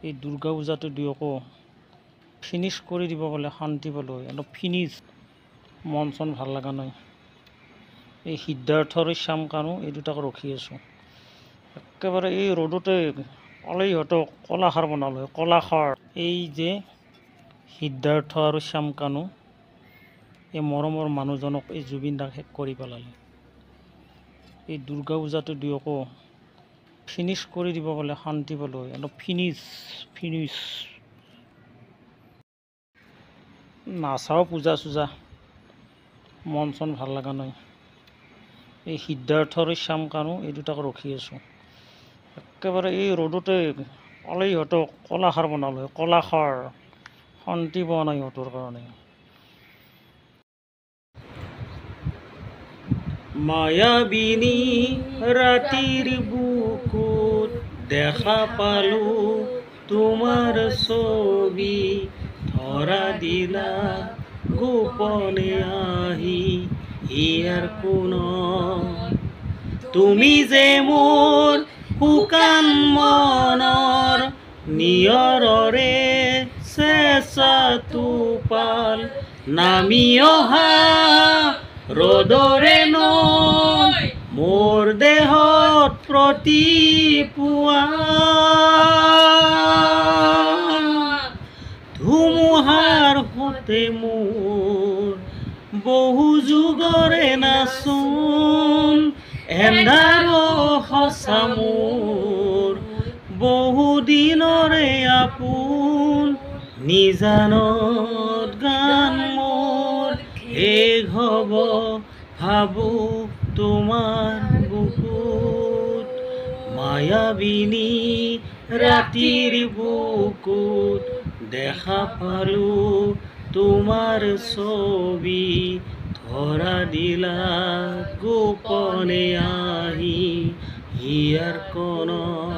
এই দুৰ্গা পূজাটো দুয়োকো ফিনিছ কৰি দিব পালে শান্তি পালোঁ হয়। অলপ ফিনিছ মন চন ভাল লগা নাই। এই সিদ্ধাৰ্থ আৰু শ্যাম কানু এই দুটাক ৰখি আছোঁ। একেবাৰে এই ৰ'দতে পালেই ইহঁতক কলাখাৰ বনালোঁ হয়, কলাখাৰ। এই যে সিদ্ধাৰ্থ আৰু শ্যাম কানু, এই মৰমৰ মানুহজনক এই জুবিন দাক শেষ কৰি পেলালে। এই দুৰ্গা পূজাটো দুয়োকো ফিনিছ কৰি দিব পালে শান্তি পালোঁ হয়। অলপ ফিনিছ ফিনিছ। নাচাওঁ পূজা চূজা, মন চন ভাল লগা নাই। এই সিদ্ধাৰ্থ আৰু শ্যাম কানু এই দুটাক ৰখি আছোঁ। একেবাৰে এই ৰ'দতে পালেই ইহঁতক কলাখাৰ বনালোঁ হয়, কলাখাৰ। শান্তি পোৱা নাই ইহঁতৰ কাৰণে। মায়াবিনী ৰাতিৰ বুকুত দেখা পালো তোমাৰ ছবি, ধৰা দিলা গোপনে আহি হিয়াৰ কোণত। তুমি যে মোৰ শুকান মনৰ নিয়ৰৰে চেঁচা টোপাল, নামি অহা ৰ'দৰে নৈ মোৰ দেহত প্ৰতিপুৱা। ধুমুহাৰ সতে মোৰ বহু যুগৰে নাচোন, এন্ধাৰ সঁচা মোৰ বহু দিনৰে আপোন। নিজানত গান মোৰ শেষ হ'ব ভাবো তোমাৰ বুকুত। মায়াবিনী ৰাতিৰ বুকুত দেখা পালো তোমাৰ ছবি, ধৰা দিলা গোপনে আহি হিয়াৰ কোণত।